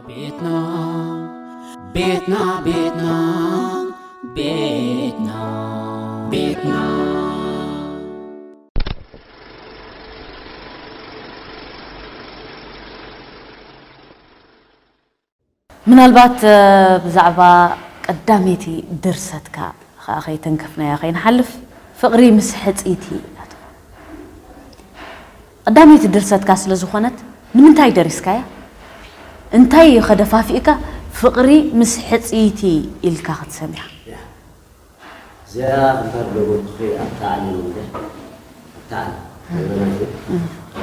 ቤትና ቤትና ቤትና ቤትና ቤትና ቤትና። ምናልባት ብዛዕባ ቀዳመይቲ ድርሰትካ ከኣ ከይተንከፍናያ ከይንሓልፍ፣ ፍቕሪ ምስ ሕጽይቲ እያ ትብል። ቀዳመይቲ ድርሰትካ ስለ ዝኾነት ንምንታይ ደሪስካያ? እንታይ እዩ ከደፋፊእካ ፍቕሪ ምስ ሕጽይቲ ኢልካ ክትሰምያ? እዚኣ ከምታ ዝገበርኩኺ ኣብታ ዓለም እንደ ኣብታ ዓለም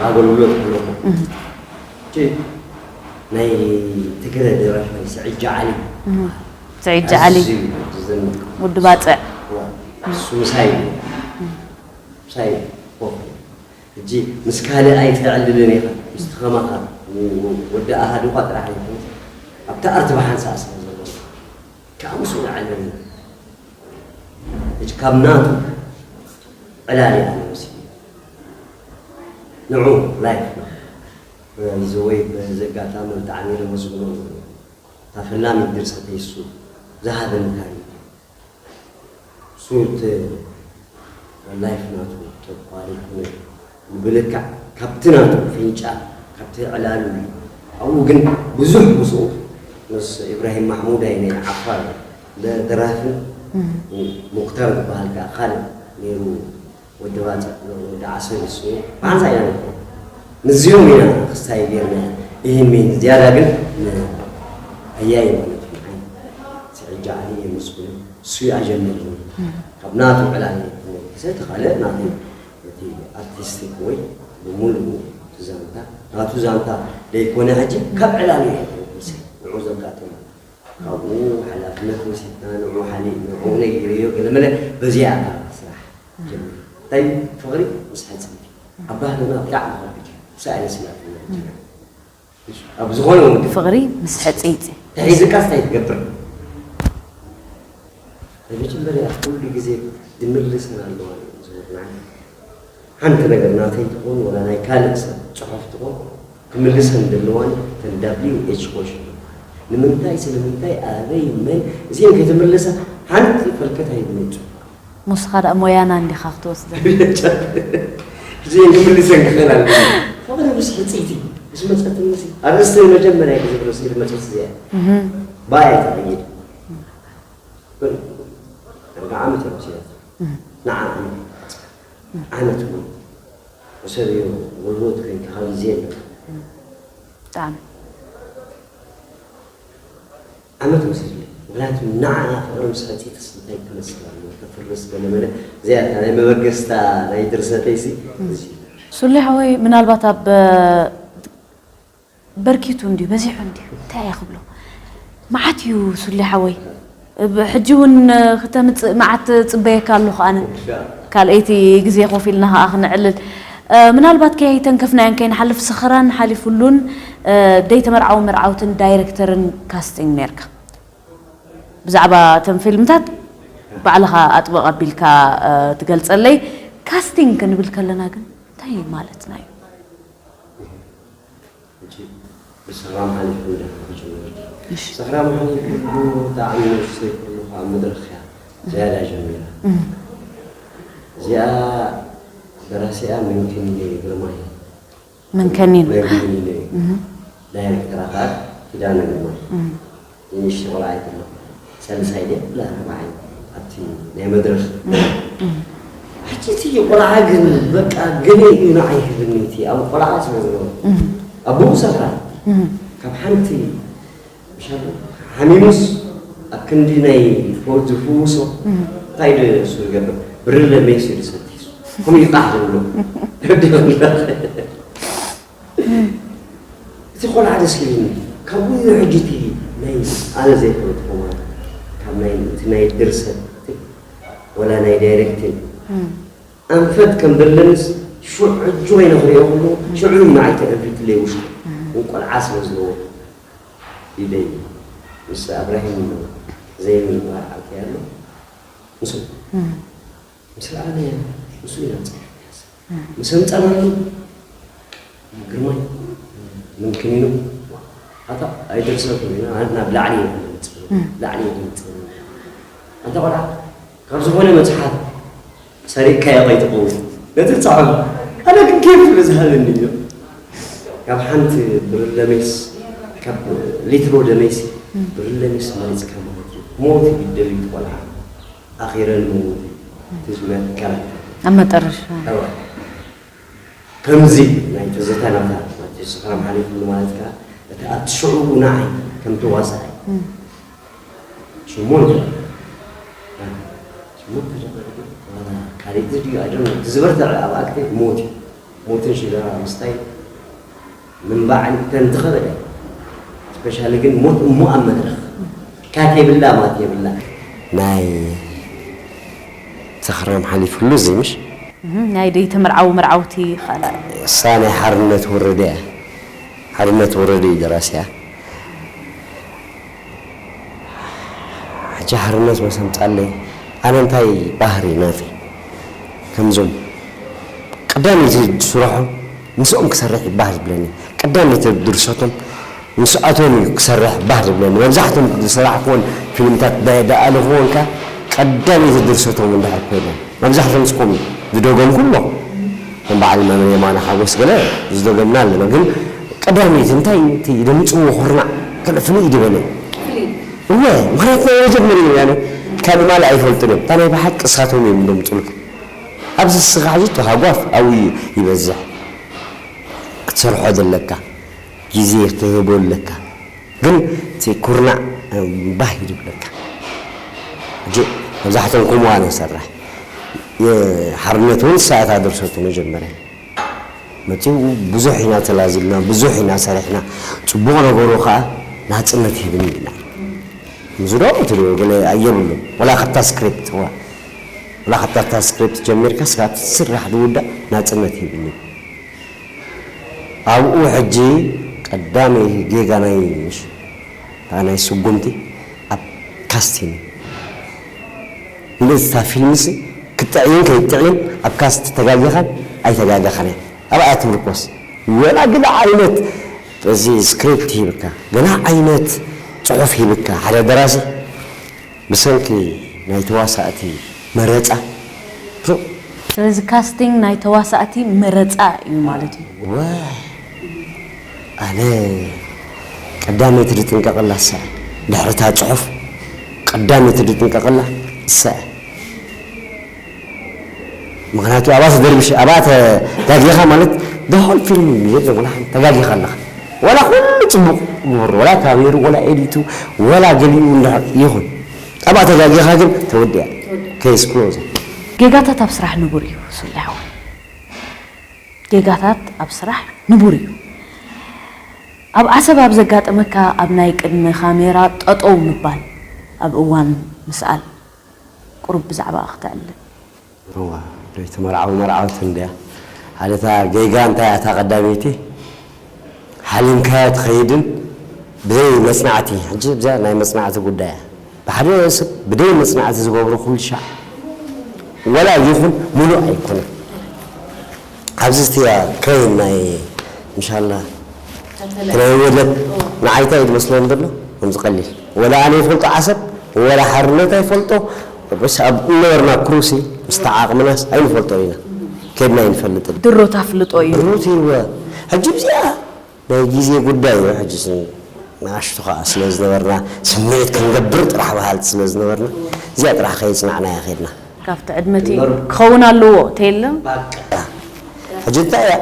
ኣገልግሎት ኣለኹ። እቺ ናይ ትግረ ደራፋይ ስዕጃ ዓሊ ስዒድ ጃዓሊ ኣዝዩ ዝዘምር ወዲ ባጽዕ እሱ ምሳይ እዩ። ምሳይ ኮፍ ኢሉ። ሕጂ ምስ ካልእ ኣይተዕልልን ኢኻ ምስቲ ከማኻ ወዲ ኣሃዱኻ ጥራሕ ኣይኮነስ ኣብቲ ኣርት ብሓንሳእ ስለ ዘሎ ካብ ምስኡ ንዕልል ኢና። ሕጂ ካብ ናቱ ዕላል እየ ኣነ ወሲደ። ንዑ ላይፍ ነው። በዚ ወይ በዚ ኣጋጣሚ ብጣዕሚ እየ ለመስግኖ። እታ ፈላሚት ድርሰተይ እሱ ዝሃበኒ ታሪኽ እዩ። እሱ እቲ ላይፍ ናቱ ተቋሪጹ ብልክዕ ካብቲ ናቱ ፍንጫ ካብቲ ዕላሉ እዩ። ኣብኡ ግን ብዙሕ ምስኡ ምስ ኢብራሂም ማሕሙዳይ ናይ ዓፋር ደራፍን ሙክታር ዝበሃል ከዓ ካልእ ነይሩ። ወዲ ባጽዕ ወዲ ዓሰብ እሱ ብሓንሳ ኢና ንኮ ምስዚኦም ኢና ክስታይ ጌርና። ይህን ሜን ዝያዳ ግን ኣያይ ማለት እዩ። ስዕጃ ዓሊ የመስግኑ እሱ ኣጀመርኒ ካብ ናቱ ዕላል ተመልክሰ ተኻለ ናተይ እቲ ኣርቲስቲክ ወይ ብምሉኡ እቲ ዛንታ ናቱ ዛንታ ደይኮነ ሕጂ ካብ ዕላል እዩ ተመልክሰ ንዑ ዘጋጠመ ካብኡ ሓላፍነት ወሲድና ንዑ ሓሊእ ንዑ ነጊረዮ ገለመለ በዚኣ እታ ስራሕ ጀሚሩ። እንታይ ፍቕሪ ምስ ሓፂንቲ ኣብ ባህልና ብጣዕሚ ከቢድ እዩ። ሳይንስ ናትና ኣብ ዝኾነ ወዲ ፍቕሪ ምስ ሕፅይቲ ተሒዝካስ እንታይ ትገብር? ናይ መጀመርያ ኩሉ ግዜ ዝምልሰን ኣለዋ ዝብርናን ሓንቲ ነገር ናተይ ትኹን ወላ ናይ ካልእ ሰብ ፅሑፍ ትኹን ክምልሰን ዘለዋን እተን ዳብሊው ኤች ኮሽን ንምንታይ ስለምንታይ ኣበይ መን እዚአን ከይተመለሳ ሓንቲ ፈልከት ኣይብሉን ፅሑፍ ሙስኻ ደኣ ሞያና እንዲኻ ክትወስደ እዚአን ክምልሰን ክኽእል ኣለኒ ፍቕሪ ምስ ሕፅይቲ ምስ መፀትኒ ኣርእስቲ መጀመርያ ግዜ ብረስ ኢድ መፅት እዚኣ ባያ ተቐይድ ኣርባዓ ዓመት እያ ወሲዳት ንዓ ዓመት ዓመት እውን ወሰድዮ ወልዶት ኮይንካ ካብ ግዜ የለን ብጣዕሚ ዓመት ወሲድለ ምክንያቱ ንዓ ፍቅሪ ምስ ሕፂትስ እንታይ ክመስል ኣለዎ ተፍርስ ገለመለ እዚኣ ናይ መበገስታ ናይ ድርሰተይ ሲ እዚ ሱሌ ሓወይ ምናልባት ኣብ በርኪቱ እንድዩ በዚሑ እንድዩ እንታይ እየ ክብሎ መዓት እዩ ሱሌ ሓወይ ሕጂ እውን ክተምፅእ መዓት ፅበየካ ኣለኹ ኣነ ካልኣይቲ ግዜ ኮፍ ኢልና ከዓ ክነዕልል ምናልባት ከይተንከፍናዮን ከይንሓልፍ ስኽራን ሓሊፉሉን ደይተመርዓዊ መርዓውትን ዳይረክተርን ካስቲንግ ነርካ ብዛዕባ እተን ፊልምታት ባዕልኻ ኣጥበቕ ኣቢልካ ትገልፀለይ ካስቲንግ ክንብል ከለና ግን እንታይ ማለትና እዩ ሕጂ ብሰኽራም ሓሊፉ እንዳ ክጅምር ሰኽራም ሓሊፉ ብጣዕሚ ነብሰይ ከለኹ ኣብ መድረኽ እያ ዝያዳ ጀሚራ እዚኣ ደራሲኣ መንክኒ ግርማይ መንከኒን መንክኒ ዳይሬክተራ ከዓ ኪዳነ ግርማይ ንእሽቲ ቆልዓ ይትሎ ሳልሳይ ድያ ላ ራብዓይ ኣብቲ ናይ መድረኽ ሕጂ እቲ ቆልዓ ግን በቃ ገለ እዩ ንዓይ ክብልኒ እቲ ኣብ ቆልዓ ስለ ዝነበሩ ኣቦኡ ሰፍራ ካብ ሓንቲ ምሻሉ ሓሚሙስ ኣብ ክንዲ ናይ ዝፍውሶ እንታይ ዶ እሱ ዝገብር ብርለ ሜስ እዩ ዝሰቲ ከምኡ ይቃሕ ዝብሎ እቲ ቆልዓ ደስ ይብልኒ ካብኡ እዩ ሕጂ እቲ ናይ ኣነ ዘይፈልጥኩ ማለት ካብ ናይ እቲ ናይ ድርሰት ወላ ናይ ዳይሬክቲንግ ኣንፈት ከም ዘለንስ ሽዑ ሕጂ ኮይነ ክሪኦ ከለዎ ሽዑ ንዓይ ተኣንፊትለይ ውሽጢ ንቆልዓ ስለ ዝነበሩ ኢደይ ምስ ኣብራሂም ዘይምግባር ዓርከይ ኣሎ ምስ ምስ ረኣናዮ ንሱ ኢና ንፀንሕ ምስ ኣምፀናሉ ግርማይ ምምክን ኢሉ ኣታ ኣይድርሰኩን ኢና፣ ኣንትና ብላዕሊ ኢና ንጽበ፣ ላዕሊ ኢና ንጽበ። ኣንታ ቆልዓ፣ ካብ ዝኾነ መጽሓፍ ሰሪቕካዮ ከይትኸውን፣ ነቲ ጻዕሩ ኣነ ግን ኬፍ ስለ ዝሃበኒ እዩ። ካብ ሓንቲ ብርለ ሜስ፣ ካብ ሊትሮ ደመይሲ ብርለ ሜስ መሪጽካ ማለት እዩ። ሞት እዩ ደልዩ ቆልዓ፣ ኣኺረን ሞት እዩ። እቲ ዝመትከላ ኣብ መጠረሻ። እዋ። ከምዚ ናይ ትዝታ ናታ፣ ማለት እዩ፣ ስኽራም ሓሊፉሉ ማለት ከኣ፣ እቲ ኣብቲ ሽዑ ንዓይ ከም ተዋሳኣይ፣ እም። ሽሞንተ፣ እ፣ ሽሞንተ ደቂቕ፣ ዋላ ካልእ ድዩ፣ I don't know፣ እቲ ዝበርትዐ ኣብ ኣክተይ ሞት እዩ። ሞትን ሽጋራ ምስታይ ምንባዕን ተንትኸበደ። ስፔሻሊ ግን ሞት እሞ ኣብ መድረኽ ካት የብላ፣ ማት የብላ። ናይ ስኽራም ሓሊፉሉ እዚ ምሽ? እህ፣ ናይ ደይተመርዓዉ መርዓውቲ ካልእ። እሳ ናይ ሓርነት ወረደ እያ። ሓርነት ወረደ እዩ ደራሲያ። ሕጂ ሓርነት መሰምጻለይ። ኣነ እንታይ ባህሪ ናተይ? ከምዞም ቀዳመይቲ ስርሖም ምስኦም ክሰርሕ እዩ ባህ ዝብለኒ። ቀዳመይቲ ድርሰቶም ምስኣቶም እዩ ክሰርሕ ባህ ዝብለኒ። መብዛሕቶም ዝሰራሕክዎን ፊልምታት ዳ-፣ ዳኣለኽዎን ከኣ ቀዳመይቲ ድርሰቶም እንድሕር ኮይነን፣ መብዛሕቶም ምስኮም ዝደገምኩ ኣሎ። ከም በዓል መምህር የማነ ሓጎስ ገለ ዝደገምና ኣለና። ግን ቀዳመይቲ እንታይ እቲ ደምፅዎ ኩርናዕ ገለ ፍልይ ዝበለ? እወ፣ ምኽንያቱ ናይ መጀመርያ እዩ። ያኔ ካልእ ማልእ ኣይፈልጡን እዮም። እታ ናይ ብሓቂ እሳቶም እዮም ደምፅሉ። ኣብዚ እስኻ ሕጂ ተሃጓፍ ኣብኡ ይበዝሕ። ክትሰርሖ ዘለካ ግዜ ክትህቦ ኣለካ። ግን እቲ ኩርናዕ፣ እም፣ ባህ እዩ ዝብለካ። ሕጂ መብዛሕትኦም ከምኡ ኣነ ይሰርሕ። የሓርነት እውን እሳ እታ ድርሰቱ መጀመርያ መጺኡ፣ ብዙሕ ኢና ተላዚብና፣ ብዙሕ ኢና ሰሪሕና። ጽቡቕ ነገሩ ከኣ ናጽነት ሂብኒ ኢልና። ምስዶ ትሪኦ ገለ ኣየብሉን። ወላ ካብታ ስክሪፕት፣ ዋ-፣ ወላ ካብታ እታ ስክሪፕት ጀሚርካ እስካብ ትስራሕ ዝውዳእ ናጽነት ሂብኒ። ኣብኡ ሕጂ ቀዳመይ ጌጋ ናይ፣ ናይ ስጉምቲ ኣብ ካስቲንግ። ንእታ ፊልምሲ ክትጥዕይን ከይትጥዕይን ኣብ ካስት ተጋጊኻን ኣይተጋገኻን እያ። ኣብኣ እያ ትምርኮስ። ወላ ገለ ዓይነት እዚ ስክሪፕት ሂብካ፣ ገለ ዓይነት ጽሑፍ ሂብካ፣ ሓደ ደራሲ ብሰንኪ ናይ ተዋሳእቲ መረጻ፣ ፕ-፣ ስለዚ ካስቲንግ ናይ ተዋሳእቲ መረጻ እዩ ማለት እዩ። ወ-፣ ኣነ ቀዳመይቲ ዝጥንቀቐላ እሳ እያ። ድሕሪ እታ ጽሑፍ ቀዳመይቲ ዝጥንቀቐላ እሳ እያ። ምኽንያቱ ኣብኣ ተደርቢሽ፣ ኣብኣ ተጋጊኻ ማለት ደሆል ፊልም የለን፣ ወላ ሓንቲ ተጋጊኻ ኣለኻ። ዋላ ኩሉ ጽቡቕ ግበሮ፣ ዋላ ካሜሩ፣ ዋላ ኤዲቱ፣ ዋላ ገሊኡ እንድሕር ይኹን፣ ኣብኣ ተጋጊኻ ግን ተወዲኣ። ኬስ ክሎዝ። ጌጋታት ኣብ ስራሕ ንቡር እዩ፣ ሱሌ ሓወይ። ጌጋታት ኣብ ስራሕ ንቡር እዩ። ኣብ ዓሰብ ኣብ ዘጋጠመካ ኣብ ናይ ቅድሚ ካሜራ ጠጠው ምባል፣ ኣብ እዋን ምስኣል ቁሩብ ብዛዕባኣ ክተዕልል። እዋ፣ ዶ ተመርዓዊ መርዓውቲ እንድያ። ሓደ እታ ጌጋ እንታይ እያ እታ ቀዳመይቲ? ሓሊምካያ ትኸይድን ብዘይ መጽናዕቲ፣ ሕጂ እዚኣ ናይ መጽናዕቲ ጉዳይ እያ። ብሓደ ሰብ ብደይ መጽናዕቲ ዝገብሮ ኩሉ ሻዕ ወላ ይኹን ሙሉእ ኣይኮነን። ኣብዚ እስቲ ክሬን ናይ ምሻላ ናይ ወደብ ንዓይታ እዩ ዝመስለኒ ዘሎ ከምዚ ቀሊል። ወላ ኣነ ይፈልጦ ዓሰብ፣ ወላ ሓርነት ኣይፈልጦ፣ በስ ኣብ እነበርና ክሩሲ ምስ ተዓቕምናስ ኣይንፈልጦ ኢና። ከድና ኣይንፈልጥን። ድሮ ታፍልጦ እዩ። ድሮ ትይወ። ሕጂ ብዚኣ ናይ ግዜ ጉዳይ እዩ። ሕጂ ስ-፣ ንኣሽቱ ኸዓ ስለ ዝነበርና፣ ስምዒት ክንገብር ጥራሕ በሃልቲ ስለ ዝነበርና፣ እዚኣ ጥራሕ ከየጽናዕናያ ኸድና። ካብቲ ዕድመ እቲ ክኸውን ኣለዎ፣ ተየለ? ባቃ። ሕጂ እንታይ እያ?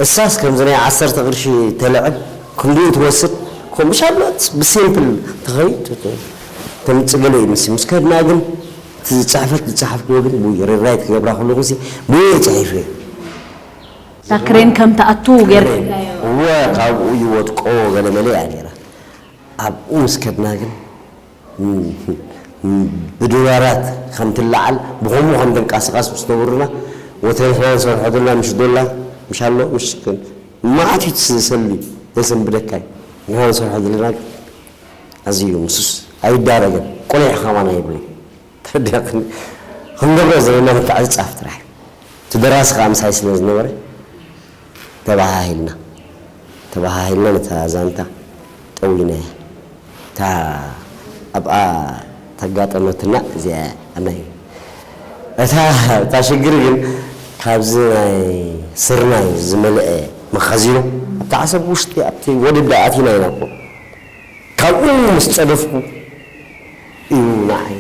እሳስ ከምዚ ናይ ዓሰርተ ቅርሺ ተልዕል፣ ክንድኡ ትወስድ፣ ከምኡ ሻብሎት ብሲምፕል ትኸይድ፣ ተምጽእ ገለ እዩ ምስ-፣ ምስ ከድና ግን፣ እቲ ዝጸሕፈት ዝጸሓፍክዎ ግን ብኡ ሪራይት ክገብራ ከለኹ ሲ፣ ብኡ እየ ጽሒፈ። እታ ክሬን ከም ትኣቱ ጌርካዮ። እወ፣ ካብኡ ይወድቆ ገለመለ እያ ነይራ። ኣብኡ ምስ ከድና ግን፣ ም-፣ ም-፣ ብዶላራት ከም ትለዓል፣ ብኸምኡ ከም ተንቀሳቐስ ምስ ነበሩና፣ ወተን ንሕና ንሰርሖ ዘለና ምሽ ዶላር፣ ምሽ ኣሎ፣ ምሽ ግን፣ መዓት እዩ ትስ-፣ ሰልዲ ዘሰንብደካ እዩ። ንሕና ንሰርሖ ዘለና ግን፣ ኣዝዩ ምስስ ኣይዳረግን። ቆሊሕ ከማን ኣይብሉን። ተረዲእክኒ? ክንገብሮ ዘለና ምትዕጽጻፍ ጥራሕ እዩ። እቲ ደራሲ ከኣ ምሳይ ስለ ዝነበረ ተበሃሂልና። እታ ተባሃሂልና ነታ ዛንታ ጠዊናያ። እታ ኣብኣ ተጋጠመትና እዚኣ እያ። ኣናይ እታ እታ ሽግር ግን ካብዚ ናይ ስርናይ ዝመልአ መኻዚኖ ኣብቲ ዓሰብ ውሽጢ ኣብቲ ወደብ ኣቲና ኢና እኮ። ካብኡ ምስ ጸደፍኩ እዩ ንዓይ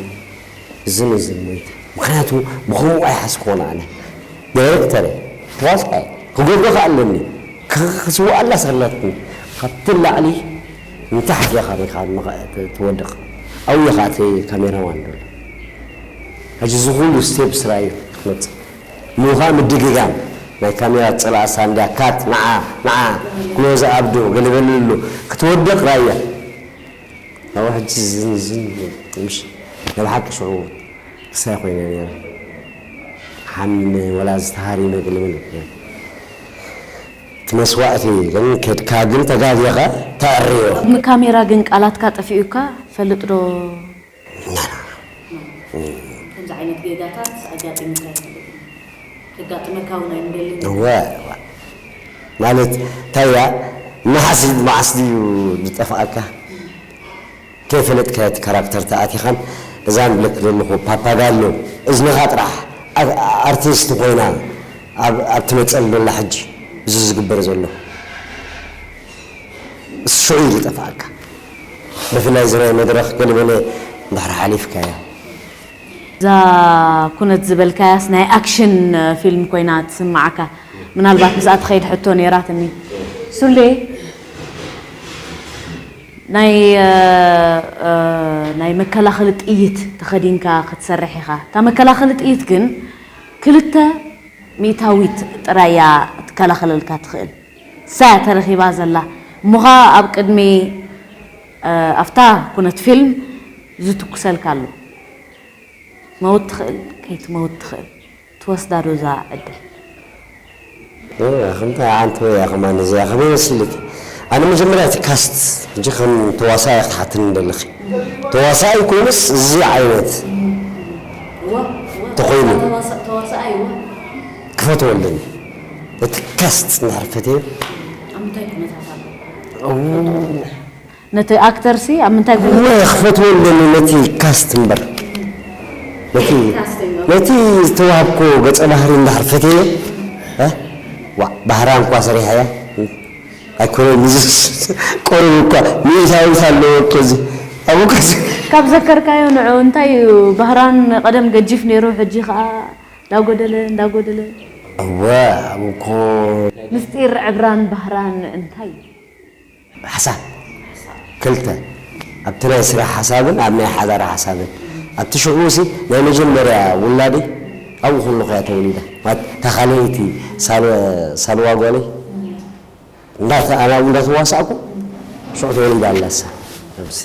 እዝን እዝን ሞይተ። ምኽንያቱ ብኸምኡ ኣይሓስብኩዎን ኣነ። ዳይሬክተር እየ፣ ተዋስኣይ እየ፣ ክገብሮ ከኣ ኣለኒ። ክ-፣ ክስውኣላ ሳላትኒ። ካብቲ ላዕሊ ንታሕቲ ኢኻ ሪኻ መኸ-፣ ት-፣ ትወድቕ። ኣብኡ ኢኻ እቲ ካሜራማን ዘሎ። ሕጂ እዚ ኩሉ ስቴፕ ስራዩ ክትመጽእ። ምዃ ምድግጋም ናይ ካሜራ ጸላእ ሳንድያ ካት ንዓ ንዓ ክሎዝ ኣብዶ ገለበልሉ ክትወድቕ ራያ። ኣብኡ ሕጂ ዝን ዝን ምሽ ናይ ብሓቂ ሽዑ ክሳይ ኮይነ ነይረ። ሓሚመ ወላ ዝተሃሪመ ገለመለ ነይረ። እቲ መስዋእቲ ግን ከድካ ግን ተጋጊኻ ተዕርዮ። ቅድሚ ካሜራ ግን ቃላትካ ጠፊኡካ ፈልጥ ዶ? ናና ከምዚ ዓይነት ጌጋታት ኣጋጢሙካ ይፈልጥ? ከጋጥመካ እውን ኣይንደልን። እወ እወ። ማለት እንታይ እያ መዓስ መዓስ ድዩ ዝጠፍኣካ? ከይፈለጥካ እቲ ካራክተር ተኣቲኻን እዛ ንብለክ ዘለኹ ፓፓጋሎ እዝንኻ ጥራሕ ኣርቲስት ኮይና ኣብ ኣብ ትመፀል ዘላ ሕጂ እዚ ዝግበር ዘሎ ሽዑ እዩ ዝጠፍኣካ። ብፍላይ እዚ ናይ መድረኽ ገለመለ እንድሕር ሓሊፍካዮ። እዛ ኩነት ዝበልካያስ ናይ ኣክሽን ፊልም ኮይና ትስምዓካ። ምናልባት ምስኣ ትኸይድ ሕቶ ነይራትኒ። ሱሌ ናይ ናይ መከላኸሊ ጥይት ተኸዲንካ ክትሰርሕ ኢኻ። እታ መከላኸሊ ጥይት ግን ክልተ ሚእታዊት ጥራይ እያ ክትከላኸለልካ ትኽእል። እሳ እያ ተረኺባ ዘላ። እሞ ኸኣ ኣብ ቅድሚ ኣብታ ኩነት ፊልም ዝትኩሰልካ ኣሎ። መውት ትኽእል ከይትመውት ትኽእል ትወስዳ ዶ እዛ ዕድል? ከምታ ዓንቲ ወይ ከማን እዚኣ ከመይ መሲልኪ? ኣነ መጀመርያ እቲ ካስት ሕጂ ከም ተዋሳኢ ክትሓትኒ እንደለኺ ተዋሳኢ ኮይኑስ እዚ ዓይነት ተኾይኑ ክፈትዎ ኣለኒ። እቲ ካስት እንድሕር ፈትየ ኣብ ምንታይ ኩነታት ኣሎ? ነቲ ኣክተር ሲ ኣብ ምንታይ ኩነታት ወይ ክፈትዎ ኣለኒ ነቲ ካስት እምበር ነቲ ነቲ ዝተዋሃብኮ ገጸ ባህሪ እንድሕር ፈትየ እ ዋ ባህራን እኳ ሰሪሐያ ኣይኮነን እዚ ቆርብ እኳ ሚእታዊት ኣለዎ እኮ እዚ ኣብኡ ከዚ ካብ ዘከርካዮ ንዑ እንታይ እዩ ባህራን ቀደም ገጂፍ ነይሩ ሕጂ ከዓ እንዳጎደለ እንዳጎደለ እወ ኣብኡ እኮ ምስጢር ዕብራን ባህራን እንታይ እዩ? ሓሳብ ክልተ ኣብቲ ናይ ስራሕ ሓሳብን ኣብ ናይ ሓዳር ሓሳብን ኣብቲ ሽዑ ሲ ናይ መጀመርያ ውላደይ ኣብኡ ከለኹ እያ ተወሊዳ ማለት እታ ካልኣይቲ ሳልዋ ጓለይ እንዳተ ኣና እንዳተዋሳእኩ ሽዑ ተወሊዳ ኣላ እሳ ነብሲ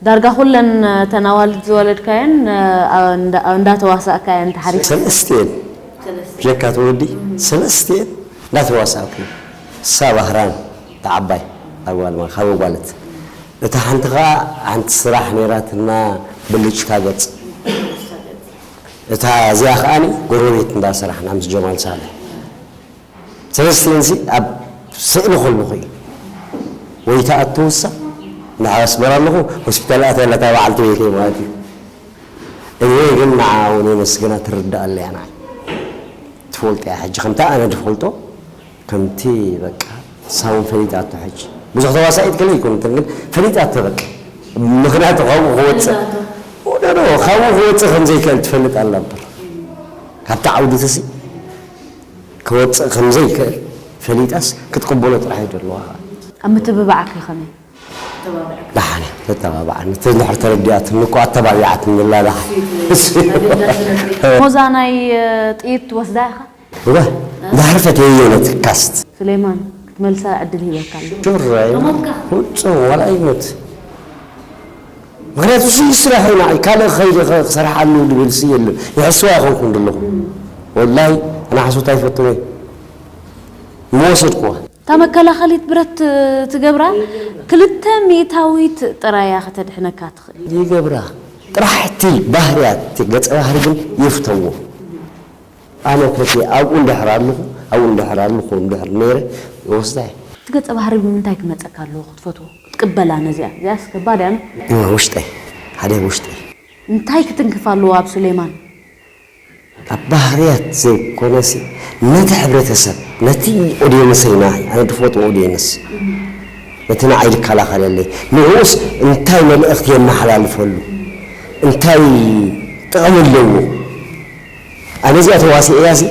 ዳርጋ ኩለን ተን ኣዋልድ ዝወለድካየን እንዳተዋሳእካ እየን ተሓሪሰን። ሰለስቲኤን ብጀካ እቲ ወዲ ሰለስቲኤን እንዳተዋሳእኩ እሳ ባህራን እታ ዓባይ እታ ጓል ማለት ካብ ኣጓልት እታ ሓንቲ ከዓ ሓንቲ ስራሕ ነይራትና ብልጭታ ገፅ እታ እዚኣ ከዓኒ ጎረቤት እንዳሰራሕና ምስ ጀማል ሳልሕ ሰለስቲኤንሲ ኣብ ስእሊ ከለኹ እዩ ወይ ተኣትውሳ ንዓብ ኣስመራ ኣለኹ ሆስፒታል ኣትያ ኣለታ በዓልቲ ቤተይ ማለት እዩ እወ ግን ንዓ እውን የመስግና ትርዳእ ኣለያ ንዓይ ትፈልጦ እያ ሕጂ ከምታ ኣነ ዝፈልጦ ከምቲ በቃ ሳውን ፈሊጣቶ ሕጂ ብዙሕ ተዋሳኢት ገለ ይኮንትን ግን ፈሊጣቶ በቃ ምክንያቱ ካብኡ ክወፅእ ካብኡ ክወፅእ ከምዘይክእል ትፈልጥ ኣላ እምበር ካብቲ ዓውዲ ተሲ ክወፅእ ከምዘይክእል ፈሊጣስ ክትቅበሎ ጥራሕ እዩ ዘለዋ ከዓ ኣብ ምትብባዕ ከ ከመይ ደሓነ ተተባባዕኒ እቲ እንድሕር ተረዲኣትኒ እኮ ኣተባቢዓትኒ ኣላ ደሓ ሞዛ ናይ ጥይት ትወስዳ ኢኻ እወ እንድሕር ፈትየዮ ነቲ ካስት ሱሌማን ክትመልሳ ዕድል ሂበካ ኣሎ ሹራይ ፍፁም ዋላ ይሞት ምክንያቱ ሲ ስራሕ ኢና ካልእ ከይደ ክሰርሓሉ ድብል ሲ የለን ይሕስዋ ይኮንኩም ዘለኹ ወላይ ኣነ ሓሶት ኣይፈትነ እሞ ወሰድኩዋ እታ መከላኸሊት ብረት ትገብራ ክልተ ሚእታዊት ጥራይ እያ ከተድሕነካ ትኽእል። ይገብራ ጥራሕ እቲ ባህርያት እቲ ገፀ ባህሪ ግን ይፍተዎ። ኣነ ፈትየ ኣብኡ እንድሕር ኣለኹ ኣብኡ እንድሕር ኣለኹ እንድሕር ነይረ ይወስዳ እየ። እቲ ገጸ ባህሪ ብምንታይ ክመጸካ ኣለዎ ክትፈትዎ? ክትቅበላ ነዚኣ? እዚኣስ ከባድ እያ። እወ፣ ውሽጠይ፣ ሓደ ውሽጠይ። እንታይ ክትንክፍ ኣለዎ ኣብ ሱሌማን? ኣብ ባህርያት ዘይኮነሲ፣ ነቲ ሕብረተሰብ፣ ነቲ ኦድየንሰይ፣ ንዓይ፣ ኣነ ድፈትዎ ኦድየንስ፣ ነቲ ንዓይ ዝከላኸለለይ፣ ንዕኡስ እንታይ መልእኽቲ የመሓላልፈሉ? እንታይ ጥቕሚ ኣለዎ? ኣነ እዚኣ ተዋሲኤያ ሲ፣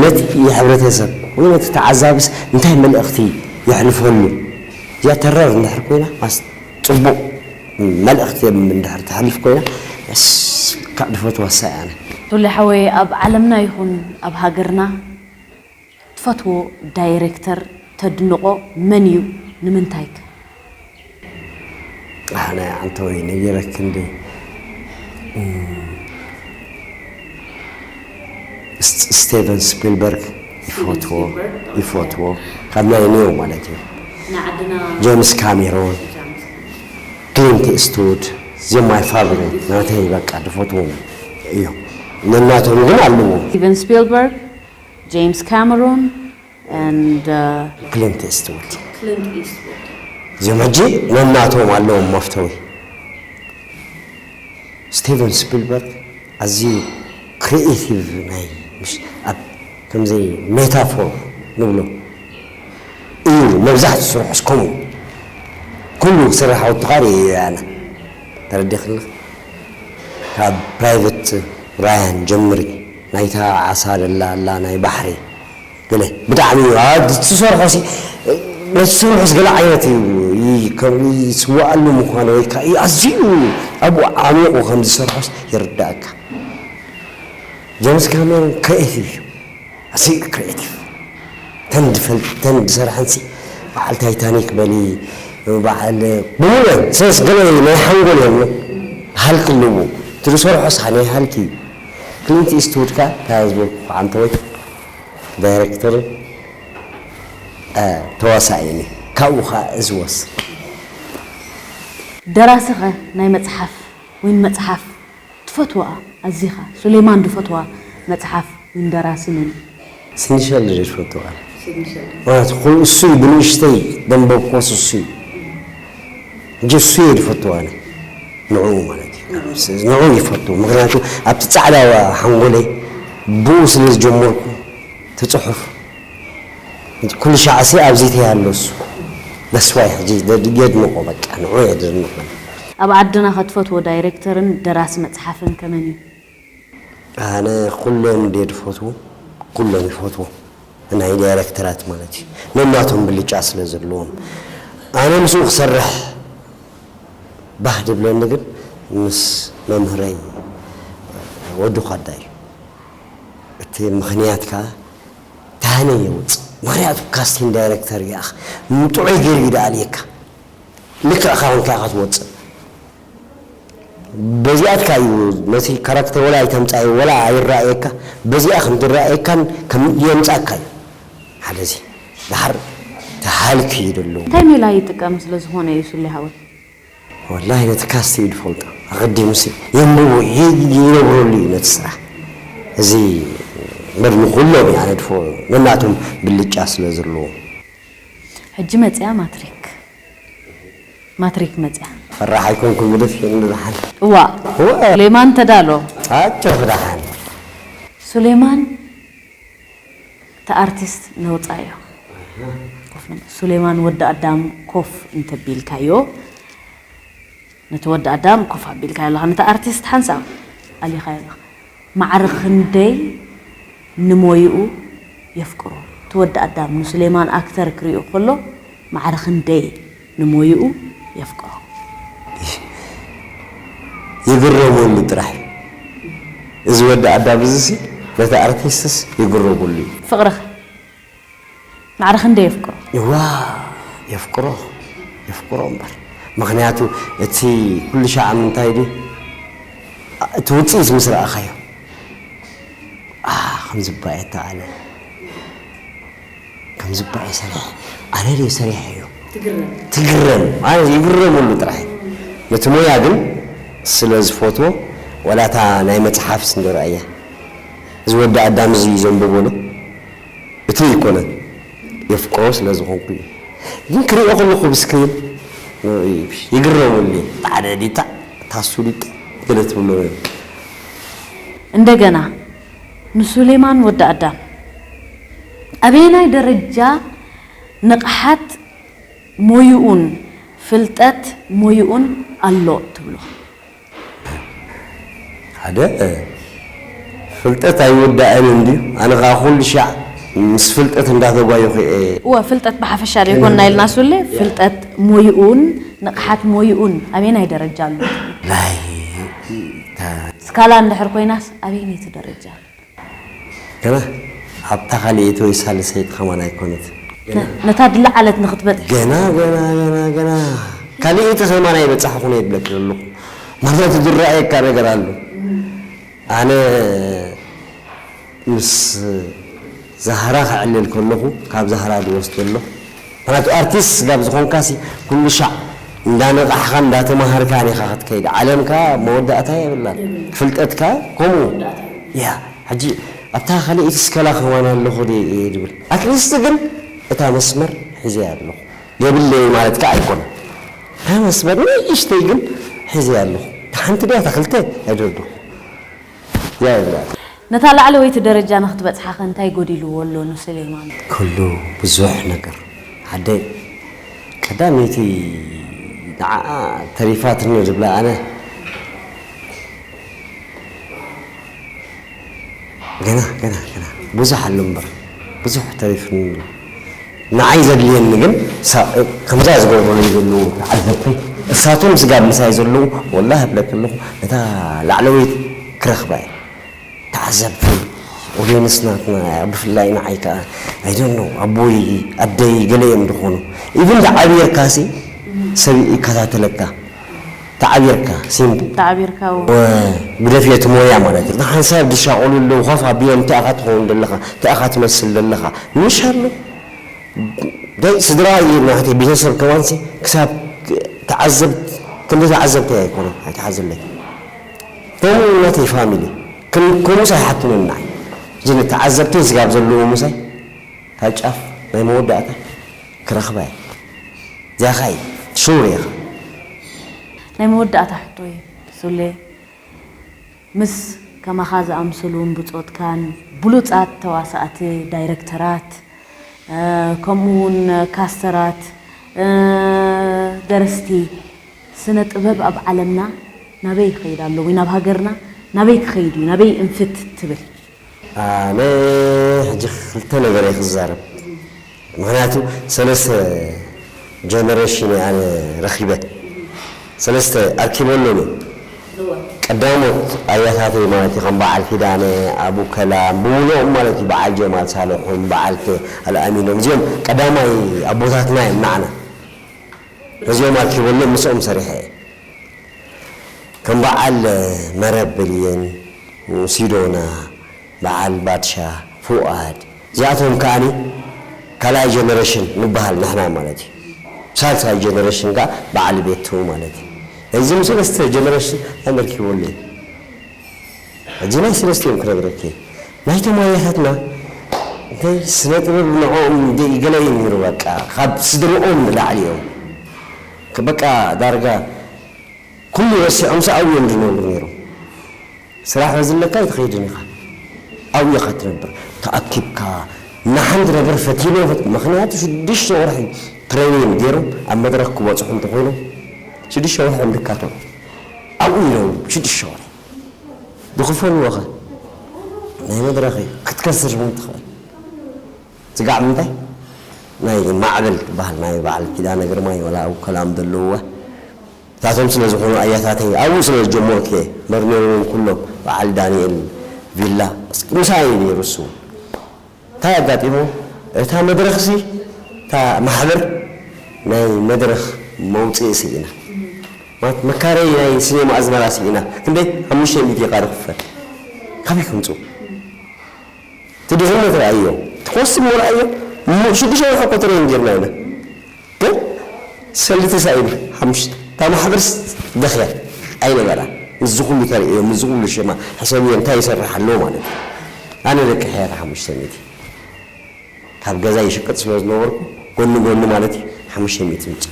ነቲ ሕብረተሰብ ወይ ነቲ ተዓዛብስ እንታይ መልእኽቲ የሕልፈሉ? እዚኣ ተረር እንድሕር ኮይና፣ ማስ-፣ ጽቡቕ መልእኽቲ እንድሕር ተሕልፍ ኮይና፣ የስ፣ ካብ ድፈትዋ እሳ እያ ኣነ። ቱሊ ሓወይ፣ ኣብ ዓለምና ይኹን ኣብ ሃገርና ትፈትዎ ዳይሬክተር፣ ተድንቖ መን እዩ? ንምንታይ ከ? ኣነ ኣንተ ወይ ነጊረክ እንዲ፣ እም፣ ስ-፣ ስቴቨን ስፒልበርግ ይፈትዎ፣ ይፈትዎ። ካብ ናይ ኒዮ ማለት እዩ። ጀምስ ካሜሮን፣ ክሊንት ኢስትውድ፣ እዚኦም ማይ ፋብሪት ናተይ በቃ ድፈትዎም እዮም። ነናቶም ግን ኣለዎም። ስቲቨን ስፒልበርግ፣ ጄምስ ካሜሮን፣ and, uh, ክሊንት ኢስትውድ። ክሊንት ኢስትውድ። እዚኦም ሕጂ ነናቶም ኣለዎም መፍተዊ። ስቲቨን ስፒልበርግ ኣዝዩ ክሪኤቲቭ ናይ፣ ምሽ፣ ኣብ ከምዚ ሜታፎር ንብሎ እዩ። መብዛሕትኡ ስርሑ እስከምኡ ኩሉ ክስራሕ ወጥኻ ርእየ ኣነ። ተረዲኽኒ? ካብ ፕራይቨት ራያን ጀምሪ፣ ናይታ ዓሳ ደላ ኣላ ናይ ባሕሪ ገለ ብጣዕሚ እዩ። ኣ-፣ እቲ ዝሰርሖ ሲ፣ ነቲ ዝሰርሖስ ገለ ዓይነት እዩ። ይ-፣ ከም ይስዋኣሉ ምዃኑ ወይ ከዓ እዩ ኣዝዩ ኣብኡ ዓሚቑ ከም ዝሰርሖስ ይርዳእካ። ጀምስ ካሜሮን ክሪኤቲቭ እዩ። ኣዝዩ ክሪኤቲቭ። ተን ድፈል-፣ ተን ድሰርሐን ሲ፣ በዓል ታይታኒክ በሊ፣ በዓል ብምሉአን፣ ሰስ ገለ ናይ ሓንጎል እዮም። ሃልክ ኣለዎ። እቲ ዝሰርሖስ ናይ ሃልክ እዩ። ክሊንት ኢስትውድ ከ፣ እንታይ ዝበልኩ፣ ዓንተወይ? ዳይሬክተርን፣ እ፣ ተዋሳእን እዩ። ካብኡ ኸኣ እዚ ወስን። ደራሲ ኸ ናይ መጽሓፍ ወይ መጽሓፍ ትፈትዋ ኣዚኻ? ሱሌማን ዝፈትዋ መጽሓፍ ወይ ደራሲ መን እዩ? ስንሸል ድየ ዝፈትዎ ኣነ። ማለት ኩሉ እሱ እዩ ብንእሽተይ ደንበብኮስ እሱ እዩ። ሕጂ እሱ እየ ዝፈትዎ ኣነ። ንዕኡ ማለት እዩ። ንዕኡ ይፈቱ። ምኽንያቱ ኣብቲ ጻዕዳ ሓንጎለይ ብኡ ስለ ዝጀመርኩ፣ እቲ ጽሑፍ ኩሉ ሻዕ ሲ ኣብዚ ተይ ኣሎ እሱ። That's why ሕጂ ደ-፣ የድንቆ በቃ፣ ንዑ የድንቆ። ኣብ ዓድና ከትፈትዎ ዳይሬክተርን ደራሲ መጽሓፍን ከመን እዩ? ኣነ ኩሎም ድየ ዝፈትዎ፣ ኩሎም ይፈትዎ። ናይ ዳይሬክተራት ማለት እዩ። ነናቶም ብልጫ ስለ ዘለዎም። ኣነ ምስኡ ክሰርሕ ባህ ድብለኒ ግን ምስ መምህረይ ወዲ ኳዳ እዩ። እቲ ምኽንያት ከኣ ታህነ የውጽእ። ምኽንያቱ ካስቲንግ ዳይሬክተር እዩ። ኣኽ፣ ጥዑይ ገይሩ እዩ ደኣልየካ። ልክዕካ ኮንካ ኢኻ ትወጽእ። በዚኣትካ እዩ ነቲ ካራክተር ወላ ኣይተምጻዮ፣ ወላ ኣይረኣየካ። በዚኣ ከም ዝረኣየካን ከም የምጻካ እዩ። ሓደ እዚ። ደሓር ተሃልኪ እዩ ደለዎ። እንታይ ሜላ ይጥቀም ስለ ዝኾነ እዩ ሱሌ ሓወይ? ወላሂ ነቲ ካስት እዩ ዝፈልጦ። ኣቐዲሙሲ የንብቦ፣ ይ-፣ ይነብረሉ እዩ ነቲ ስራሕ። እዚ እምበር ንኹሎም እያ ነድፎ፣ ነናቶም ብልጫ ስለ ዘለዎ። ሕጂ መጽያ ማትሪክ። ማትሪክ መጽያ። ፈራሕ ኣይኮንኩ ግደፍ ንድሓን። እዋ። እዋ። ሱሌማን ተዳሎ። ኣቸው ድሓን። ሱሌማን እቲ ኣርቲስት ነውጻዮ። ኮፍ ንበል። ሱሌማን ወዲ ኣዳም ኮፍ እንተቢልካዮ፣ ነቲ ወዲ ኣዳም ኮፍ ኣቢልካዮ ኣለኻ፣ ነቲ ኣርቲስት ሓንሳብ ኣሊኻዮ ኣለኻ። ማዕረ ክንደይ ንሞይኡ የፍቅሮ? እቲ ወዲ ኣዳም ንሱሌማን ኣክተር ክሪኦ ከሎ ማዕረ ክንደይ ንሞይኡ የፍቅሮ? ይግረመሉ ጥራሕ። እዚ ወዲ ኣዳም እዚ ሲ ነቲ ኣርቲስትስ ይግረመሉ እዩ። ፍቕርኸ ማዕረ ክንደይ የፍቅሮ? እዋ የፍቅሮ፣ የፍቅሮ እምበር። ምኽንያቱ እቲ ኩሉ ሻዕ ምንታይ ድዩ? እቲ ውፅኢት ምስ ረኣኻዮ፣ ኣ፣ ከም ዝባኤ እተኣለ፣ ከም ዝባኤ ሰሪሐ፣ ኣነ ድየ ሰሪሐዮ? ትግረም። ኣነ ይግረመሉ ጥራሕ። ነቲ ሞያ ግን ስለ ዝፈትዎ፣ ወላ እታ ናይ መጽሓፍስ እንዶ ረኣያ። እዚ ወዲ ኣዳም እዚ እዩ ዘንብቦ ዶ? እቲ ኣይኮነን፣ የፍቅሮ ስለ ዝኾንኩ እዩ። ግን ክሪኦ ከለኹ ብስክሪን ይግረሙኒ። ጣዕደ ዲጣ ታሱ ዲጣ ገለ ትብሎ ነይሩ። እንደገና ንሱሌማን ወዲ ኣዳም ኣበየናይ ደረጃ ንቕሓት ሞይኡን ፍልጠት ሞይኡን ኣሎ ትብሎ? ሓደ ፍልጠት ኣይወዳእን እንድዩ። ኣነ ከዓ ኩሉ ሻዕ ምስ ፍልጠት እንዳተጓየኹ እየ። እወ ፍልጠት ብሓፈሻ ዘይኮንና ኢልና ሱሌ ፍልጠት ሞይኡን ንቕሓት ሞይኡን ኣበየናይ ደረጃ ኣሎ? ናይ ስካላ እንድሕር ኮይናስ ኣበየነይቲ ደረጃ? ገና ኣብታ ካልኣይቲ ወይ ሳልሰይቲ ከማን ኣይኮነት። ነታ ድላዓለት ንክትበጽሕ ገና ገና ገና ገና ካልኣይቲ ከማን ኣይበጻሕኹን እየ ዝብለኪ ዘለኹ። ማለት ዝረኣየካ ነገር ኣሎ። ኣነ ምስ ዛህራ ክዕልል ከለኹ ካብ ዛህራ ዝወስዶ ኣሎ። ምክንያቱ ኣርቲስት ስጋብ ዝኾንካሲ ኩሉ ሻዕ እንዳነቓሕኻን እንዳተማሃርካን ኢኻ ክትከይድ። ዓለምካ መወዳእታ የብላን። ፍልጠትካ ከምኡ። ያ ሕጂ ኣብታ ካልኣይቲ ስከላ ከማን ኣለኹ ድየ እየ ዝብል። ኣትሊስት ግን እታ መስመር ሒዘያ ኣለኹ። የብለይ ማለት ከኣ ኣይኮነን። እታ መስመር ንእሽተይ ግን ሒዘያ ኣለኹ። እታ ሓንቲ ድያ እታ ክልተ ኣይደርዶ። ያ ይብላ። ነታ ላዕለወይቲ ደረጃ ንክትበጽሓኸ እንታይ ጎዲልዎ ኣሎ ንሱሌማን? ኩሉ ብዙሕ ነገር ሓደይ ቀዳመይቲ ንዓኣ ተሪፋትኒ ዝብላ ኣነ ገና ገና ገና ብዙሕ ኣሎ እምበር ብዙሕ ተሪፍኒ ኣሎ። ንዓይ ዘድልየኒ ግን ሳ- ከምዛ ዝገብሩለይ ዘለዉ ተዓዘብተይ እሳቶም ስጋብ ምሳይ ዘለዉ ወላሂ እብለኪ ኣለኹ ነታ ላዕለወይቲ ክረኽባ እየ። ተዓዘብቲ ኦድየንስ ናትና ብፍላይ ንዓይ ከዓ ኣይደኖ ኣቦይ ኣደይ ገለ እዮም ዝኾኑ ኢቭን ተዓብየርካሲ ሰብ ይከታተለካ ተዓብየርካ ሲምፕ ተዓቢርካ ግደፍዮ እቲ ሞያ ማለት እዩ ሓንሳብ ዝሻቆሉ ኣለዉ ኮፍ ኣቢሎም እንታይ ኢኻ ትኸውን ዘለኻ እንታይ ኢኻ ትመስል ዘለኻ ምሽ ኣሎ ደይ ስድራ እዩ ናተይ ቤተሰብ ከማንሲ ክሳብ ተዓዘብት ክንዲ ተዓዘብቲ ኣይኮነ ኣይትሓዝለይ ከምኡ ናተይ ፋሚሊ ከምኡስ ኣይሓትንን ንዓይ እጅን ተዓዘብተይ ስጋብ ዘለዉ ምሳይ ካብ ጫፍ ናይ መወዳእታ ክረኽባ እየ እዚኣ ኸኣ እዩ ሹር ኢኻ ናይ መወዳእታ ሕቶ እዩ ሱሌ ምስ ከማኻ ዝኣምሰሉን ብጾትካን ብሉጻት ተዋሳእቲ ዳይረክተራት ከምኡ እውን ካስተራት ደረስቲ ስነ ጥበብ ኣብ ዓለምና ናበይ ይኸይድ ኣሎ ወይ ናብ ሃገርና ናበይ ክኸይድ እዩ ናበይ እንፍት ትብል ኣነ ሕጂ ክልተ ነገር እየ ክዛረብ ምክንያቱ ሰለስተ ጀነሬሽን እየ ኣነ ረኪበ ሰለስተ ኣርኪበሎም እየ ቀዳሞት ኣያታተይ ማለት እዩ ከም በዓል ኪዳነ ኣቡ ከላም ብምሉኦም ማለት እዩ በዓል ጀማል ሳልሑን በዓል ኣልኣሚኖም እዚኦም ቀዳማይ ኣቦታትና እዮም ንዓና እዚኦም ኣርኪበሎም ምስኦም ሰሪሐ እየ ከም በዓል መረብ ብልየን ሲዶና በዓል ባድሻ ፉኣድ እዚኣቶም ከዓኒ ካልኣይ ጀነሬሽን ንበሃል ንሕና ማለት እዩ ሳልሳይ ጀነሬሽን ከዓ በዓል ቤቱ ማለት እዩ እዚ ምስ ሰለስተ ጀነሬሽን ኣመርኪቦሉ እዩ ሕጂ ናይ ሰለስቲኦም ክነግረኪ ናይቶም ኣያታትና እንታይ ስነ ጥበብ ንዕኦም ገለ እዩ ነይሩ በቃ ካብ ስድርኦም ንላዕሊ እዮም በቃ ዳርጋ ኩሉ ረሲዖምሲ ኣብኡ እዮም ዝነብሩ ነይሮም። ስራሕ በዝለካ ኣይትኸይድን ኢኻ። ኣብኡ ኢኻ ትነብር። ተኣኪብካ ንሓንቲ ነገር ፈቲነ ምኽንያቱ ሽዱሽተ ወርሒ ትሬኒንግ ገይሮም ኣብ መድረኽ ክበፅሑ እንተኾይኖም ሽዱሽተ ወርሒ እዮም ዝካተዑ። ኣብኡ ይነብሩ ሽዱሽተ ወርሒ። ዝኽፈልዎ ኸ ናይ መድረኽ እዩ ክትከስር እውን ትኽእል። ስጋዕ ምንታይ ናይ ማዕበል ትበሃል ናይ በዓል ኪዳነ ግርማይ ወላ ኣብ ከላም ዘለውዋ እታቶም ስለ ዝኾኑ ኣያታተይ ኣብኡ ስለ ዝጀመርኩ እየ መርሚሮም ኩሎም በዓል ዳንኤል ቪላ ምሳይ እዩ ነይሩ እሱ እንታይ ኣጋጢሙ እታ መድረኽሲ እታ ማሕበር ናይ መድረኽ መውፅኢ ስኢና ማለት መካረይ ናይ ሲኔማ ኣዝመራ ስኢና ክንደይ ሓሙሽተ ሚእቲ ቃሪ ክፈል ካበይ ከምፅኡ እቲ ድኽነት ረኣዮ እቲ ኮስሞ ረኣዮ ሽዱሽተ ወርሒ እኮ ትሬን ጌርና ኢና ግን ሰልዲ ተሳኢኑ ሓሙሽተ እታ ማሕበር ደኽያ ኣይነበራ ምስዚ ኩሉ ተርእዮ ምስዚ ኩሉ ሽማ ሕሰብዮ እንታይ ይሰርሕ ኣለዎ ማለት እዩ ኣነ ደቂ ሕያት ሓሙሽተ ሚእቲ ካብ ገዛ ይሽቅጥ ስለ ዝነበርኩ ጎኒ ጎኒ ማለት እዩ ሓሙሽተ ሚእቲ ምጭ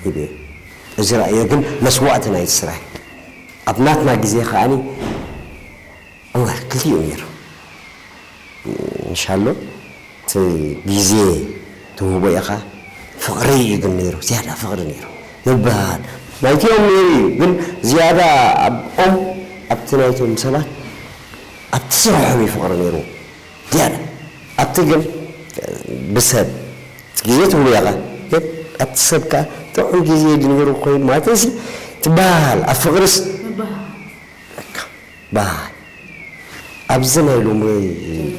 ሂበ። እዚ ራእየ ግን መስዋእቲ ናይቲ ስራሕ እዩ። ኣብ ናትና ግዜ ከዓኒ እወ ክልቲኡ ነይሩ። እንሻሎ እቲ ግዜ ትህቦ ኢኻ። ፍቕሪ እዩ ግን ነይሩ፣ ዝያዳ ፍቕሪ ነይሩ ምባል ናይቲኦም ነይሩ እዩ። ግን ዝያዳ ኣብኦም ኣብቲ ናይቶም ሰባት ኣብቲ ስርሖም እዩ ፍቕሪ ነይሩ ዝያዳ። ኣብቲ ግን ብሰብ ግዜ ትብሉ ኢኻ። ግን ኣብቲ ሰብ ከኣ ጥዑም ግዜ ዝነበሩ ኮይኑ ማለት እዚ ትበሃል ኣብ ፍቕርስ በቃ በሃል። ኣብዚ ናይ ሎሚ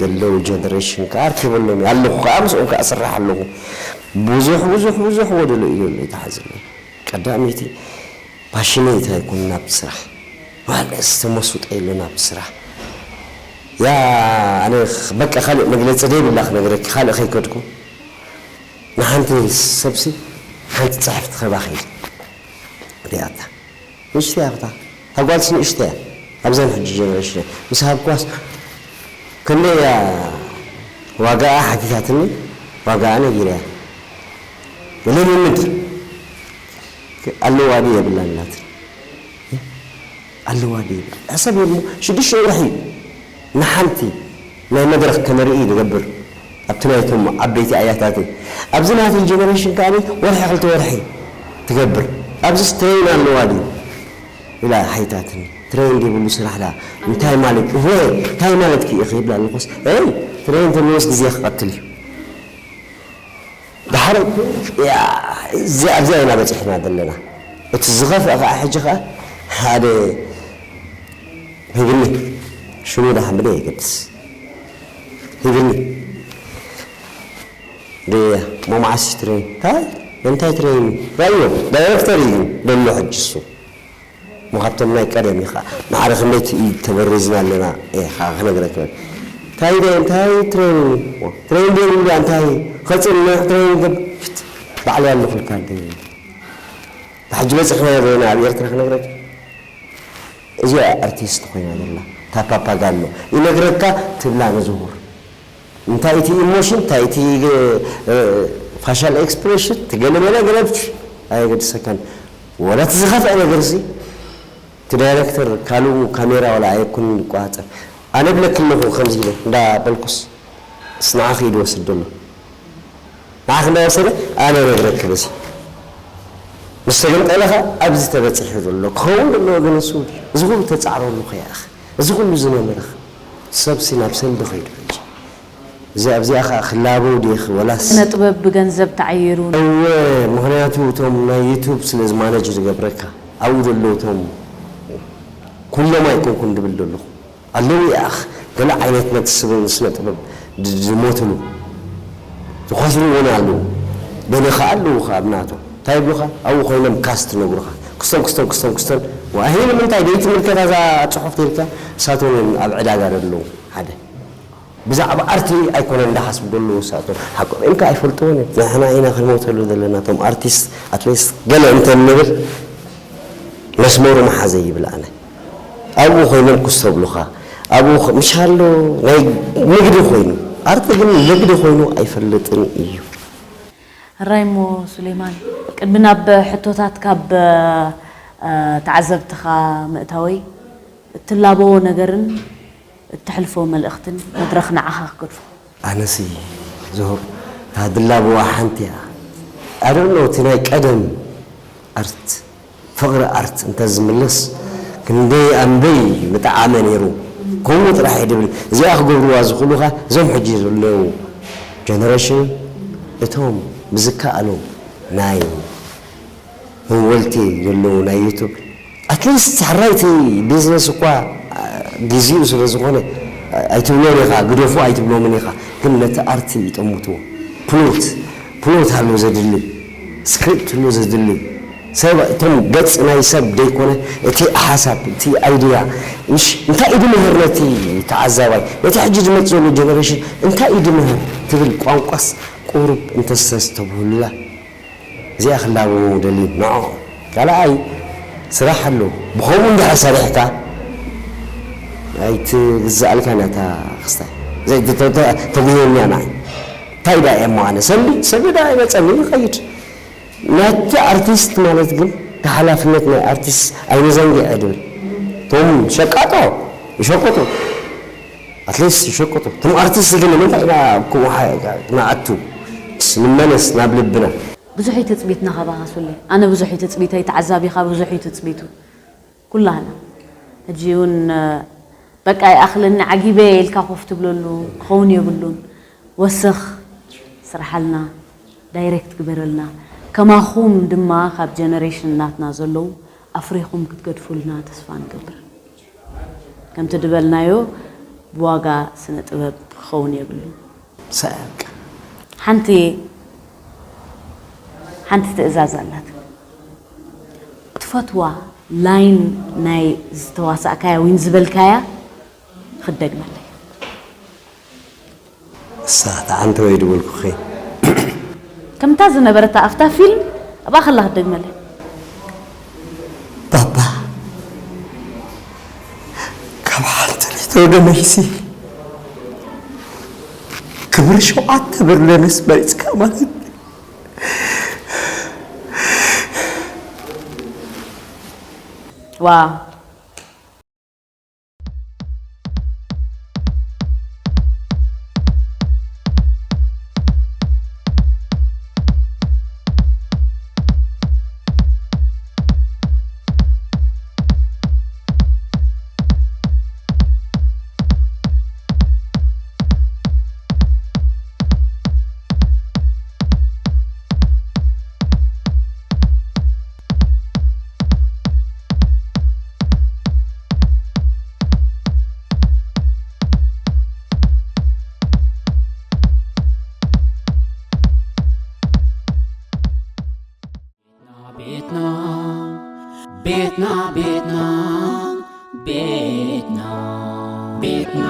ዘለዉ ጀነሬሽን ከኣ ኣርኪበሎም እየ ኣለኹ ከኣ ምስኦም ከኣ እሰርሕ ኣለኹ። ብዙሕ ብዙሕ ብዙሕ ወደሎ እዩ ዘሎ ይተሓዝለይ። ቀዳመይቲ ፓሽኔት ኣይኮን ናብቲ ስራሕ ማለት ተመስጦ የለን ናብቲ ስራሕ። ያ ኣነ በቃ ካልእ መግለጺ ዘይብላ ክነግረኪ ካልእ ከይከድኩ ንሓንቲ ሰብሲ ሓንቲ ጽሕፍቲ ከባኺ ሪኣታ። ንእሽተይ ኣኽታ እታ ጓልሲ ንእሽተይ እያ። ኣብዘን ሕጂ ጀነሬሽን ምስ ሃብኳስ ክንደይ እያ ዋጋኣ ሓቲታትኒ። ዋጋኣ ነጊረያ። ልምምድ ኣለዋ ድዩ የብላን ኢላትኒ። ኣለዋ ድዩ ይብል። ሕሰብ እሞ ሽዱሽተ ወርሒ ንሓንቲ ናይ መድረኽ ከነርኢ ንገብር ኣብቲ ናይቶም ዓበይቲ ኣያታተይ። ኣብዚ ናተይ ጀነሬሽን ከኣ ወርሒ ክልተ ወርሒ ትገብር። ኣብዚስ ትሬን ኣለዋ ድዩ ኢላ ሓይታትኒ። ትሬን ዘይብሉ ስራሕ ዳ እንታይ ማለት እዩ? ወይ እንታይ ማለት እዩ ኢኺ ይብላ ኣለኹስ፣ እይ ትሬን ተለዎስ ግዜ ክቐትል እዩ። ድሓር እያ፣ እዚ ኣብዚኣ ኢና በፂሕና ዘለና። እቲ ዝኸፍአ ከዓ ሕጂ ከዓ ሓደ ሂብኒ ሽሙ ደሓን ብደ የገድስ ሂብኒ ድያ ሞማዓሲ ትሬን እንታይ እንታይ ትሬን ራዮ ዳይሬክተር እዩ ደሎ ሕጂ እሱ። እሞ ካብቶም ናይ ቀደም ኢኻ ማዕረ ክንደይ ትእይድ ተበሪዝና ኣለና ኢኻ ክነግረክ በል። እንታይ ደ እንታይ ትሬኒንግ ትሬኒንግ የብሉ እንታይ ከጽንዕ ትሬኒንግ ባዕሉ ኣለኹልካ እንደ ብሓጂ በጽሕና ዘለና ኣብ ኤርትራ ክነግረክ እዚኣ ኣርቲስት ኮይና ዘላ እታ ፓፓጋሎ ይነግረካ ትብላ መዝሙር እንታይ እቲ ኢሞሽን እንታይ እቲ ፋሻል ኤክስፕሬሽን ትገለመለ ገለብች ኣየገድሰካን ወላ እቲ ዝኸፍአ ነገር እዚ እቲ ዳይረክተር ካልኡ ካሜራ ዋላ ኣየኩን ይቆጻጸር ኣነ ብለኪ ኣለኹ ከምዚ ኢለ እንዳ በልኩስ ንዓኺ ኢዱ ወስድ ዘሎ ንዓኺ እንዳ ወሰደ ኣነ ነግረኪ በዚ ምስ ተገምጠለኻ ኣብዚ ተበፂሑ ዘሎ ክኸውን ዘለዎ ግን ንሱ እዚ ኩሉ ተፃዕረሉ ከይኣኸ እዚ ኩሉ ዝነምርኽ ሰብሲ ናብ ሰንዲ ከይዱ ሕጂ እዚ ኣብዚኣ ከዓ ክላበው ድየ ወላስ ስነ ጥበብ ብገንዘብ ተዓይሩ እወ ምኽንያቱ እቶም ናይ ዩቱብ ስለ ዝማነጅ ዝገብረካ ኣብኡ ዘለዉ እቶም ኩሎም ኣይኮንኩን ድብል ዘለኹ ኣለዉ ይኣኽ ገለ ዓይነት ነቲ ስነ ጥበብ ዝሞትሉ ዝኸስሩ እውን ኣለዉ በለ ከዓ ኣለዉ ከዓ ኣብናቶ እንታይ ይብሉኻ ኣብኡ ኮይኖም ካስት ነግሩኻ ክስቶም ክስቶም ክስቶም ክስቶን ዋሂ ንምንታይ ደይትምልከታ እዛ ፅሑፍ ተልካ እሳቶም እዮም ኣብ ዕዳጋ ዘለዉ ሓደ ብዛዕባ ኣርቲ ኣይኮነን እንዳሓስቡ ዘለዉ ንሳቶም ሓቆም እዮም ከኣ ኣይፈልጥዎን እዮም ንሕና ኢና ክንሞተሉ ዘለና እቶም ኣርቲስት ኣትሊስት ገለ እንተ ንብል መስመሩ መሓዘ ይብል ኣነ ኣብኡ ኮይኖም ክስተብሉኻ ኣብኡ ምሻሎ ናይ ንግዲ ኮይኑ ኣርቲ ግን ንግዲ ኮይኑ ኣይፈልጥን እዩ ሕራይ እሞ ሱሌማን ቅድሚ ናብ ሕቶታት ካብ ተዓዘብትኻ ምእታወይ እትላበዎ ነገርን እተሕልፎ መልእኽትን መድረኽ ንዓኻ ክገድፎ። ኣነሲ ዝሆብ እታ ድላበዋ ሓንቲ እያ ኣደሎ እቲ ናይ ቀደም ኣርት ፍቕሪ ኣርት እንተዝምለስ ክንደይ ኣንበይ ምጠዓመ ነይሩ ከምኡ ጥራሕ እየ ድብል እዚኣ ክገብርዋ ዝኽእሉኻ እዞም ሕጂ ዘለዉ ጀነሬሽን እቶም ብዝከኣሎም ናይ መወልቲ ዘለዉ ናይ ዩቱብ ኣትሊስት ሕራይቲ ቢዝነስ እኳ ግዜኡ ስለ ዝኾነ ኣይትብሎን ኢኻ ግደፉ ኣይትብሎምን ኢኻ ግን ነቲ ኣርቲ ይጠምትዎ ፕሎት ፕሎት ኣሎ ዘድሊ ስክሪፕት ኣሎ ዘድሊ ሰብ እቶም ገጽ ናይ ሰብ ደይኮነ እቲ ሓሳብ እቲ ኣይድያ ምሽ እንታይ እዩ ድምህር ነቲ ተዓዛባይ ነቲ ሕጂ ዝመጽእ ዘሎ ጀነሬሽን እንታይ እዩ ድምህር ትብል ቋንቋስ ቁሩብ እንተስተስተብህሉላ እዚኣ ክላበሙ ደልዩ ንዖ ካልኣይ ስራሕ ኣሎ ብኸምኡ እንድሕር ሰሪሕካ ኣይትግዝኣልካን እታ ክስታይ ተጉየኛ ንዓይ እታ እንታይ ዳ እየ እሞ ኣነ ሰብ ሰብ ዳ ኣይመፀኒ ይኸይድ። ናይቲ ኣርቲስት ማለት ግን እቲ ሓላፍነት ናይ ኣርቲስት ኣይንዘንግዐ ድብል። እቶም ሸቃጦ ይሸቅጡ፣ ኣትሊስት ይሸቅጡ። እቶም ኣርቲስት ግን ንምንታይ ኢና ኣብኡ ንኣቱ? ንመለስ ናብ ልብና። ብዙሕ እዩ ትፅቢትና ካባኻ ሱሌ። ኣነ ብዙሕ እዩ ትፅቢተይ፣ ተዓዛቢኻ ብዙሕ እዩ ትፅቢቱ። ኩላህና ሕጂ እውን በቃ ይኣኽለኒ ዓጊበ ኢልካ ኮፍ ትብለሉ ክኸውን የብሉን። ወስኽ ስርሓልና፣ ዳይሬክት ግበረልና። ከማኹም ድማ ካብ ጀነሬሽን ናትና ዘለዉ ኣፍሪኹም ክትገድፉልና ተስፋ ንገብር። ከምቲ ድበልናዮ ብዋጋ ስነ ጥበብ ክኸውን የብሉን። ሰ- ሓንቲ ሓንቲ ትእዛዝ ኣላት። ትፈትዋ ላይን ናይ ዝተዋሳእካያ ወይ ዝበልካያ ክደግመለይ። እሳ ተዓንተ ወይ ድበልኩኺ። ከምታ ዝነበረታ ኣብታ ፊልም ኣብኣ ከላ ክደግመለይ። ባባ ካብ ሓንቲ ሊትሮ ደመይሲ ክብሪ ሸውዓተ ብርለነስ መሪፅካ ማለት ዋ ቤትና ቤትና ቤትና ቤትና ቤትና